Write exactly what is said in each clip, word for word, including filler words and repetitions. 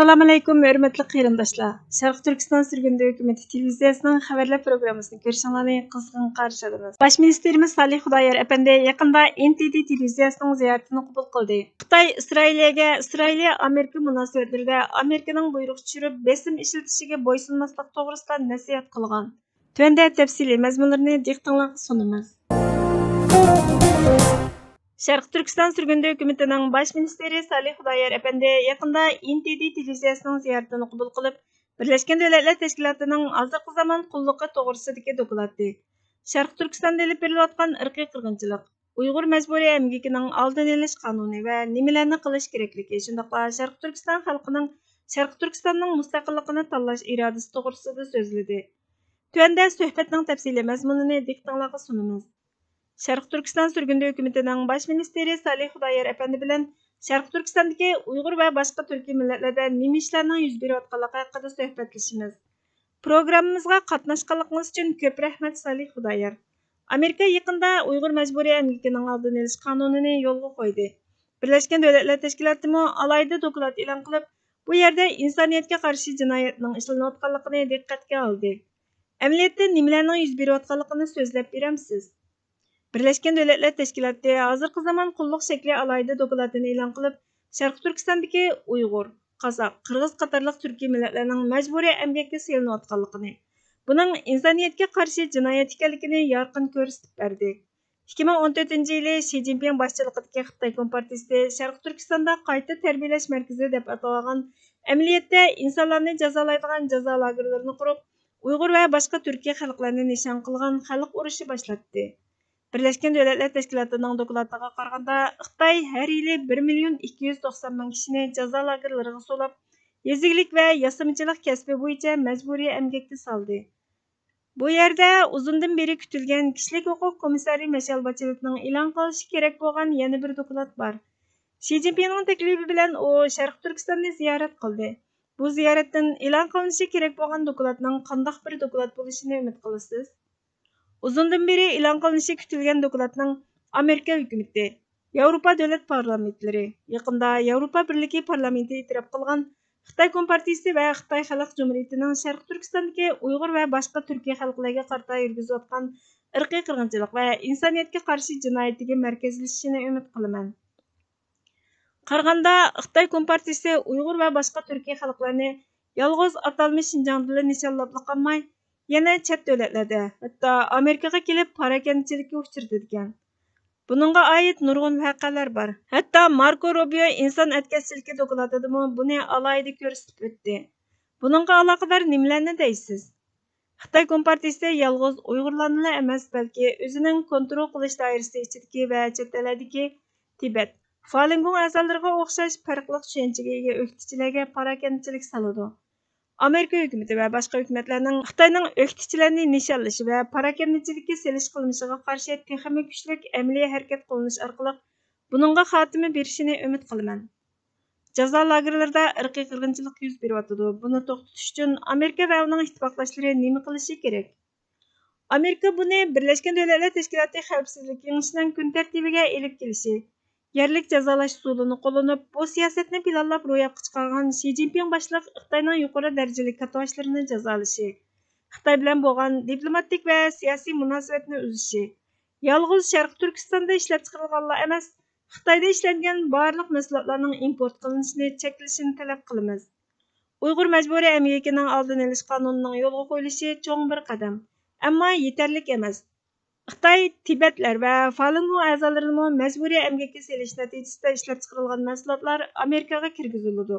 ئەسسالامۇئەلەيكۇم، ھۆرمەتلىك قېرىنداشلار! شەرقىي تۈركىستان سۈرگۈندە ھۆكۈمىتى تېلېۋىزىيەسىنىڭ خەۋەرلەر پروگراممىسىنى كۆرۈشۈڭلارنى قىزغىن قارشى ئالىمىز. باش مىنىستىرىمىز سالىھ خۇدايار ئەپەندى يېقىندا ئېن تى دى تېلېۋىزىيەسىنىڭ زىيارىتىنى قوبۇل قىلدى. خىتاي ئىسرائىلىيەگە ئىسرائىلىيە ئامېرىكا مۇناسىۋەتلىرىدە ئامېرىكىنىڭ بۇيرۇق چۈشۈرۈپ بېسىم ئىشلىتىشىگە بويسۇنماسلىق توغرىسىدا نەسىھەت قىلغان. تۆۋەندە تەپسىلىي مەزمۇنلىرىنى دىققىتىڭلارغا سۇنىمىز. شەرقىي تۈركىستان سۈرگۈندە ھۆكۈمىتىنىڭ باش مىنىستىرى سالىھ خۇدايار ئەپەندى يېقىندا ئېن تى دى تېلېۋىزىيەسىنىڭ زىيارىتىنى قوبۇل قىلىپ، بىرلەشكەن دۆلەتلەر تەشكىلاتىنىڭ ھازىرقى زامان قۇللۇقى توغرىسىدىكى دوكلاتى، شەرقىي تۈركىستاندا ئېلىپ بېرىلىۋاتقان ئىرقىي قىرغىنچىلىق، ئۇيغۇر مەجبۇرىي ئەمگىكىنىڭ ئالدىنى ئېلىش قانۇنى ۋە نېمىلەرنى قىلىش كېرەكلىكى، شۇنداقلا شەرقىي تۈركىستان خەلقىنىڭ شەرقىي تۈركىستاننىڭ مۇستەقىللىقىنى تاللاش ئىرادىسى توغرىسىدا سۆزلىدى. تۆۋەندە سۆھبەتنىڭ تەپسىلىي مەزمۇنىنى دىققىتىڭلارغا سۇنىمىز. شەرقىي تۈركىستان سۈرگۈندە ھۆكۈمىتىنىڭ باش مىنىستىرى سالىھ خۇدايار ئەپەندى بىلەن شەرقىي تۈركىستاندىكى ئۇيغۇر ۋە باشقا تۈركىي مىللەتلەردە نېمە ئىشلارنىڭ يۈز بېرىۋاتقانلىقى ھەققىدە سۆھبەتلىشىمىز. پروگراممىمىزغا قاتناشقانلىقىڭىز ئۈچۈن كۆپ رەھمەت، سالىھ خۇدايار. ئامېرىكا يېقىندا ئۇيغۇر مەجبۇرىي ئەمگىكىنىڭ ئالدىنى ئېلىش قانۇنىنى يولغا قويدى. بىرلەشكەن دۆلەتلەر تەشكىلاتىمۇ ئالاھىدە دوكلات ئېلان قىلىپ، بۇ يەردە ئىنسانىيەتكە قارشى جىنايەتنىڭ ئىشلىنىۋاتقانلىقىنى دىققەتكە ئالدى. ئەمەلىيەتتە نېمىلەرنىڭ يۈز بېرىۋاتقانلىقىنى سۆزلەپ بېرەمسىز؟ بىرلەشكەن دۆلەتلەر تەشكىلاتى ھازىرقى زامان قۇللۇق شەكلى ئالاھىدە دوكلاتىنى ئېلان قىلىپ، شەرقىي تۈركىستاندىكى ئۇيغۇر، قازاق، قىرغىز قاتارلىق تۈركىي مىللەتلەرنىڭ مەجبۇرىي ئەمگەككە سېلىنىۋاتقانلىقىنى، بۇنىڭ ئىنسانىيەتكە قارشى جىنايەت ئىكەنلىكىنى يارقىن كۆرسىتىپ بەردى. ئىككى مىڭ ئون تۆتىنچى يىلى شى جىنپىڭ باشچىلىقىدىكى خىتاي كومپارتىيىسى شەرقىي تۈركىستاندا قايتا تەربىيەلەش مەركىزى دەپ ئاتالغان ئەمەلىيەتتە ئىنسانلارنى جازالايدىغان جازا لاگېرلىرىنى قۇرۇپ، ئۇيغۇر ۋە باشقا تۈركىي خەلقلەرنى نىشان قىلغان خەلق ئۇرۇشى باشلاتتى. بىرلەشكەن دۆلەتلەر تەشكىلاتىنىڭ دوكلاتىغا قارىغاندا، خىتاي ھەر يىلى بىر مىليون ئىككى يۈز توقسان مىڭ كىشىنى جازا لاگېرلىرىغا سولاپ، يېزا ئىگىلىك ۋە ياسىمىچىلىق كەسپى بويىچە مەجبۇرىي ئەمگەككە سالدى. بۇ يەردە ئۇزۇندىن بېرى كۈتۈلگەن كىشىلىك ھوقۇق كومىسسارى مىشېل باچېلېتنىڭ ئېلان قىلىشى كېرەك بولغان يەنە بىر دوكلات بار. شى جىنپىڭنىڭ تەكلىپى بىلەن ئۇ شەرقىي تۈركىستاننى زىيارەت قىلدى. بۇ زىيارەتتىن ئېلان قىلىنىشى كېرەك بولغان دوكلاتنىڭ قانداق بىر دوكلات بولۇشىنى ئۈمىد قىلىسىز؟ ئۇزۇندىن بېرى ئېلان قىلىنىشى كۈتۈلگەن دوكلاتنىڭ ئامېرىكا ھۆكۈمىتى، ياۋروپا دۆلەت پارلامېنتلىرى، يېقىندا ياۋروپا بىرلىكى پارلامېنتى ئېتىراپ قىلغان خىتاي كومپارتىيىسى ۋە خىتاي خەلق جۇمھۇرىيىتىنىڭ شەرقىي تۈركىستاندىكى ئۇيغۇر ۋە باشقا تۈركىي خەلقلەرگە قارىتا يۈرگۈزۈۋاتقان ئىرقىي قىرغىنچىلىق ۋە ئىنسانىيەتكە قارشى جىنايىتىگە مەركەزلىشىشىنى ئۈمىد قىلىمەن. قارىغاندا، خىتاي كومپارتىيىسى ئۇيغۇر ۋە باشقا تۈركىي خەلقلەرنى يالغۇز ئاتالمىش شىنجاڭدىلا نىشانلاپلا قالماي، يەنە چەت دۆلەتلەردە، ھەتتا ئامېرىكىغا كېلىپ پاراكەندىچىلىككە ئۇچرىتىدىكەن. بۇنىڭغا ئائىت نۇرغۇن ۋەقەلەر بار. ھەتتا ماركو روبىيو ئىنسان ئەتكەسچىلىكى دوكلاتىدىمۇ بۇنى ئالاھىدە كۆرسىتىپ ئۆتتى. بۇنىڭغا ئالاقىدار نېمىلەرنى دەيسىز؟ خىتاي كومپارتىيىسى يالغۇز ئۇيغۇرلارنىلا ئەمەس، بەلكى ئۆزىنىڭ كونترول قىلىش دائىرىسى ئىچىدىكى ۋە چەت ئەللەردىكى تىبەت، فالۇنگوڭ ئەزالىرىغا ئوخشاش پەرقلىق چۈشەنچىگە ئىگە ئۆكتىچىلەرگە پاراكەندىچىلىك سالىدۇ. ئامېرىكا ھۆكۈمىتى ۋە باشقا ھۆكۈمەتلەرنىڭ خىتاينىڭ ئۆكتىچىلەرنى نىشانلىشى ۋە پاراكەندىچىلىككە سېلىش قىلمىشىغا قارشى تېخىمۇ كۈچلۈك ئەمەلىي ھەرىكەت قوللىنىش ئارقىلىق بۇنىڭغا خاتىمە بېرىشىنى ئۈمىد قىلىمەن. جازا لاگېرلىرىدا ئىرقىي قىرغىنچىلىق يۈز بېرىۋاتىدۇ. بۇنى توختىتىش ئۈچۈن ئامېرىكا ۋە ئۇنىڭ ئىتتىپاقداشلىرى نېمە قىلىشى كېرەك؟ ئامېرىكا بۇنى بىرلەشكەن دۆلەتلەر تەشكىلاتى خەۋپسىزلىك كېڭىشىنىڭ كۈن تەرتىپىگە ئېلىپ كېلىشى، يەرلىك جازالاش ئۇسۇلىنى قوللىنىپ، بۇ سىياسەتنى پىلانلاپ روياپقا چىقارغان شى جىنپىڭ باشلىق خىتاينىڭ يۇقىرى دەرىجىلىك كاتتىباشلىرىنى جازالىشى، خىتاي بىلەن بولغان دىپلوماتىك ۋە سىياسىي مۇناسىۋەتنى ئۈزۈشى، يالغۇز شەرقىي تۈركىستاندا ئىشلەپچىقىرىلغانلا ئەمەس، خىتايدا ئىشلەنگەن بارلىق مەھسۇلاتلارنىڭ ئىمپورت قىلىنىشىنى چەكلىشىنى تەلەپ قىلىمىز. ئۇيغۇر مەجبۇرىي ئەمگىكىنىڭ ئالدىنى ئېلىش قانۇنىنىڭ يولغا قويۇلۇشى چوڭ بىر قەدەم، ئەمما يېتەرلىك ئەمەس. خىتاي تىبەتلەر ۋە فالۇنگوڭ ئەزالىرىنىمۇ مەجبۇرىي ئەمگەككە سېلىش نەتىجىسىدە ئىشلەپچىقىرىلغان مەھسۇلاتلار ئامېرىكىغا كىرگۈزۈلىدۇ.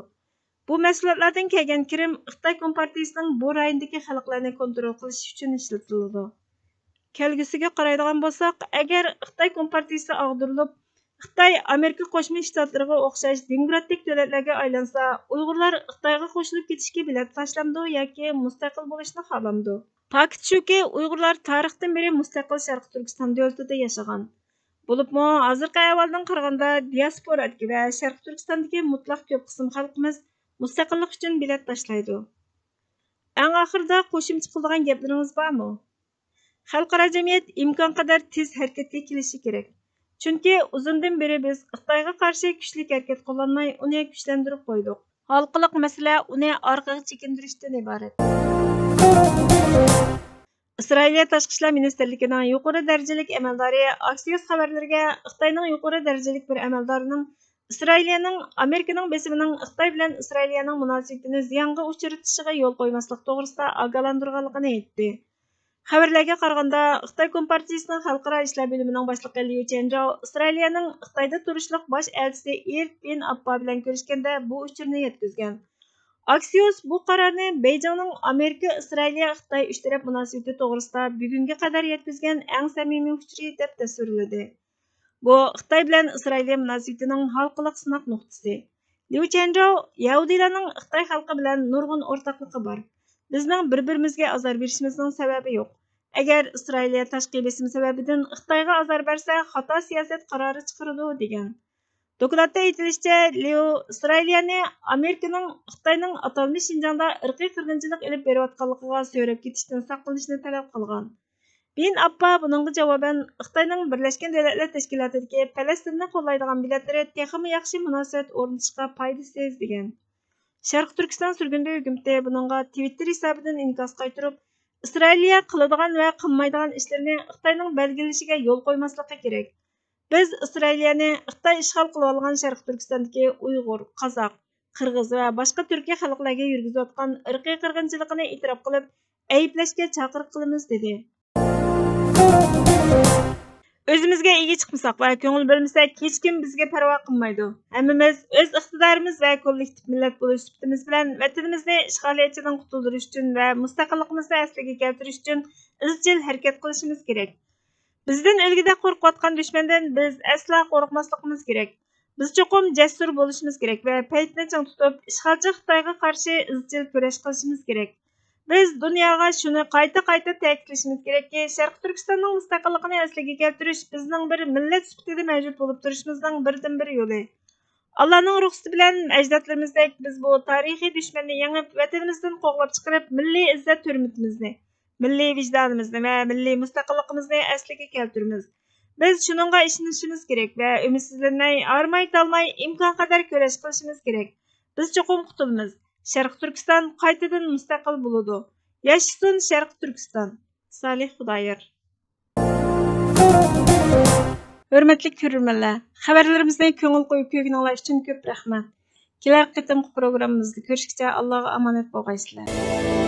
بۇ مەھسۇلاتلاردىن كەلگەن كىرىم خىتاي كومپارتىيىسىنىڭ بۇ رايوندىكى خەلقلەرنى كونترول قىلىش ئۈچۈن ئىشلىتىلىدۇ. كەلگۈسىگە قارايدىغان بولساق، ئەگەر خىتاي كومپارتىيىسى ئاغدۇرۇلۇپ، خىتاي ئامېرىكا قوشما شتاتلىرىغا ئوخشاش دېموكراتىك دۆلەتلەرگە ئايلانسا، ئۇيغۇرلار خىتايغا قوشۇلۇپ كېتىشكە بېلەت تاشلامدۇ ياكى مۇستەقىل بولۇشنى خالامدۇ؟ پاكىت شۇكى، ئۇيغۇرلار تارىختىن بېرى مۇستەقىل شەرقىي تۈركىستان دۆلىتىدە ياشىغان. بولۇپمۇ ھازىرقى ئەھۋالدىن قارىغاندا، دىياسپورادىكى ۋە شەرقىي تۈركىستاندىكى مۇتلەق كۆپ قىسىم خەلقىمىز مۇستەقىللىق ئۈچۈن بېلەت تاشلايدۇ. ئەڭ ئاخىرىدا قوشۇمچە قىلىدىغان گەپلىرىڭىز بارمۇ؟ خەلقئارا جەمئىيەت ئىمكانقەدەر تېز ھەرىكەتكە كېلىشى كېرەك. چۈنكى ئۇزۇندىن بېرى بىز خىتايغا قارشى كۈچلۈك ھەرىكەت قوللانماي، ئۇنى كۈچلەندۈرۈپ قويدۇق. ھالقىلىق مەسىلە ئۇنى ئارقىغا چېكىندۈرۈشتىن ئىبارەت. ئىسرائىلىيە تاشقى ئىشلار مىنىستىرلىكىنىڭ يۇقىرى دەرىجىلىك ئەمەلدارى ئاكسىيوس خەۋەرلىرىگە خىتاينىڭ يۇقىرى دەرىجىلىك بىر ئەمەلدارىنىڭ ئىسرائىلىيەنىڭ ئامېرىكىنىڭ بېسىمىنىڭ خىتاي بىلەن ئىسرائىلىيەنىڭ مۇناسىۋىتىنى زىيانغا ئۇچرىتىشىغا يول قويماسلىق توغرىسىدا ئاگاھلاندۇرغانلىقىنى ئېيتتى. خەۋەرلەرگە قارىغاندا، خىتاي كومپارتىيىسىنىڭ خەلقئارا ئىشلار بۆلۈمىنىڭ باشلىقى ليۇ چيەنجاۋ ئىسرائىلىيەنىڭ خىتايدا تۇرۇشلۇق باش ئەلچىسى ئېرىك بىن ئاپپا بىلەن كۆرۈشكەندە بۇ ئۇچۇرنى يەتكۈزگەن. ئاكسىيوس بۇ قارارنى بېيجىڭنىڭ ئامېرىكا، ئىسرائىلىيە، خىتاي ئۈچ تەرەپ مۇناسىۋىتى توغرىسىدا بۈگۈنگە قەدەر يەتكۈزگەن ئەڭ سەمىمىي ئۇچۇرى دەپ تەسۋىرلىدى. بۇ خىتاي بىلەن ئىسرائىلىيە مۇناسىۋىتىنىڭ ھالقىلىق سىناق نۇقتىسى. ليۇ چيەنجاۋ يەھۇدىيلارنىڭ خىتاي خەلقى بىلەن نۇرغۇن ئورتاقلىقى بار. بىزنىڭ بىر-بىرىمىزگە ئازار بېرىشىمىزنىڭ سەۋەبى يوق. ئەگەر ئىسرائىلىيە تاشقى بېسىم سەۋەبىدىن خىتايغا ئازار بەرسە، خاتا سىياسەت قارارى چىقىرىدۇ، دېگەن. دوكلاتتا ئېيتىلىشىچە، ليۇ ئىسرائىلىيەنى ئامېرىكىنىڭ خىتاينىڭ ئاتالمىش شىنجاڭدا ئىرقىي قىرغىنچىلىق ئېلىپ بېرىۋاتقانلىقىغا سۆرەپ كېتىشتىن ساقلىنىشنى تەلەپ قىلغان. بېن ئاپپا بۇنىڭغا جاۋابەن خىتاينىڭ بىرلەشكەن دۆلەتلەر تەشكىلاتىدىكى پەلەستىننى قوللايدىغان مىللەتلىرى تېخىمۇ ياخشى مۇناسىۋەت ئورنىتىشقا پايدىسىز، دېگەن. شەرقىي تۈركىستان سۈرگۈندە ھۆكۈمىتى بۇنىڭغا تىۋىتتېر ھېسابىدىن ئىنكاس قايتۇرۇپ، ئىسرائىلىيە قىلىدىغان ۋە قىلمايدىغان ئىشلىرىنى خىتاينىڭ بەلگىلىشىگە يول قويماسلىقى كېرەك. بىز ئىسرائىلىيەنى خىتاي ئىشغال قىلىۋالغان شەرقىي تۈركىستاندىكى ئۇيغۇر، قازاق، قىرغىز ۋە باشقا تۈركىي خەلقلەرگە يۈرگۈزۈۋاتقان ئىرقىي قىرغىنچىلىقىنى ئېتىراپ قىلىپ، ئەيىبلەشكە چاقىرىق قىلىمىز، دېدى. ئۆزىمىزگە ئىگە چىقمىساق ۋە كۆڭۈل بۆلمىسەك، ھېچكىم بىزگە پەرۋا قىلمايدۇ. ھەممىمىز ئۆز ئىقتىدارىمىز ۋە كوللېكتىپ مىللەت بولۇش سۈپىتىمىز بىلەن ۋەتىنىمىزنى ئىشغالىيەتچىدىن قۇتۇلدۇرۇش ئۈچۈن ۋە مۇستەقىللىقىمىزنى ئەسلىگە كەلتۈرۈش ئۈچۈن ئىزچىل ھەرىكەت قىلىشىمىز كېرەك. بىزدىن ئۆلگۈدەك قورقۇۋاتقان دۈشمەندىن بىز ئەسلا قورقماسلىقىمىز كېرەك. بىز چوقۇم جەسۇر بولۇشىمىز كېرەك ۋە پەيتنى چىڭ تۇتۇپ، ئىشغالچى خىتايغا قارشى ئىزچىل كۈرەش قىلىشىمىز كېرەك. بىز دۇنياغا شۇنى قايتا-قايتا تەكىتلىشىمىز كېرەككى، شەرقىي تۈركىستاننىڭ مۇستەقىللىقىنى ئەسلىگە كەلتۈرۈش بىزنىڭ بىر مىللەت سۈپىتىدە مەۋجۇت بولۇپ تۇرۇشىمىزنىڭ بىردىنبىر يولى. ئاللانىڭ رۇخسىتى بىلەن ئەجدادلىرىمىزدەك بىز بۇ تارىخىي دۈشمەننى يېڭىپ، ۋەتىنىمىزدىن قوغلاپ چىقىرىپ، مىللىي ئىززەت ھۆرمىتىمىزنى، مىللىي ۋىجدانىمىزنى ۋە مىللىي مۇستەقىللىقىمىزنى ئەسلىگە كەلتۈرىمىز. بىز شۇنىڭغا ئىشىنىشىمىز كېرەك ۋە ئۈمىدسىزلەنمەي، ھارماي-تالماي ئىمكانقەدەر كۈرەش قىلىشىمىز كېرەك. بىز چوقۇم قۇتۇلىمىز. شەرقىي تۈركىستان قايتىدىن مۇستەقىل بولىدۇ. ياشىسۇن شەرقىي تۈركىستان! سالىھ خۇدايار. ھۆرمەتلىك كۆرۈرمەنلەر، خەۋەرلىرىمىزنى كۆڭۈل قويۇپ كۆرگىنىڭلار ئۈچۈن كۆپ رەھمەت. كېلەر قېتىمقى پروگراممىمىزدا كۆرۈشكىچە ئاللاغا ئامانەت بولغايسىلەر.